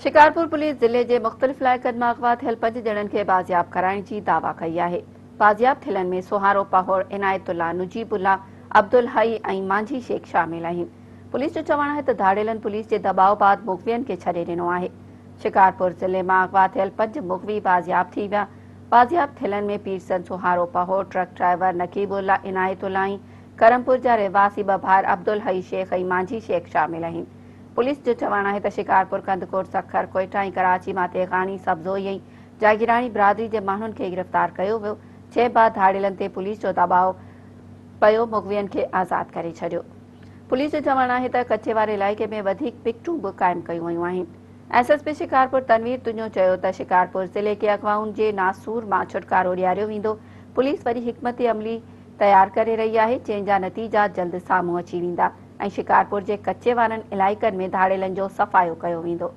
Shikarpur police ضلعي جي مختلف علائقن مان اغوا ٿيل پنج ڄڻن کي بازياب ڪرائڻ جي دعويٰ ڪئي آهي. بازياب ٿيلن ۾ سهارو پهوڙ، عنايت الله، نجيب الله، عبدالحئي ۽ مانجهي شيخ شامل آهن. پوليس جو چوڻ آهي ته ڌاڙيلن پوليس جي دٻاء بعد مغوين کي ڇڏي ڏنو آهي. شڪارپور ضلعي مان اغوا ٿيل پنج مغوي بازياب ٿي ويا. بازياب ٿيلن ۾ پيرسن سهارو پهوڙ، ٽرڪ ڊرائيور نقيب الله، عنايت الله ۽ ڪرمپور جا رهواسي ٻه ڀائر عبدالحئي شيخ ۽ مانجهي شيخ شامل آهن. پوليس جو چوڻ آهي ته شڪارپور، ڪنڌڪوٽ، سکر، ڪوئيٽا ۽ ڪراچي مان تيغاڻي، سبزوئي ۽ جاگيراڻي برادري جي ماڻهن کي گرفتار ڪيو ويو، جنهن بعد ڌاڙيلن تي پوليس جو دٻاء پيو مغوين کي آزاد ڪري ڇڏيو. پوليس جو چوڻ آهي ته ڪچي واري علائقي ۾ وڌيڪ پڪٽون به قائم ڪيون ويون آهن. S S P Shikarpur Tanveer Tunio چيو ته شڪارپور ضلعي کي اغوائن جي ناسور مان ڇوٽڪارو ڏياريو ويندو، پوليس وڏي حڪمت عملي تيار ڪري رهي آهي، جنهن جا نتيجا جلد سامهون اچي ويندا. ۽ شڪارپور جي ڪچي وارن علائقن ۾ ڌاڙيلن جو صفايو ڪيو ويندو.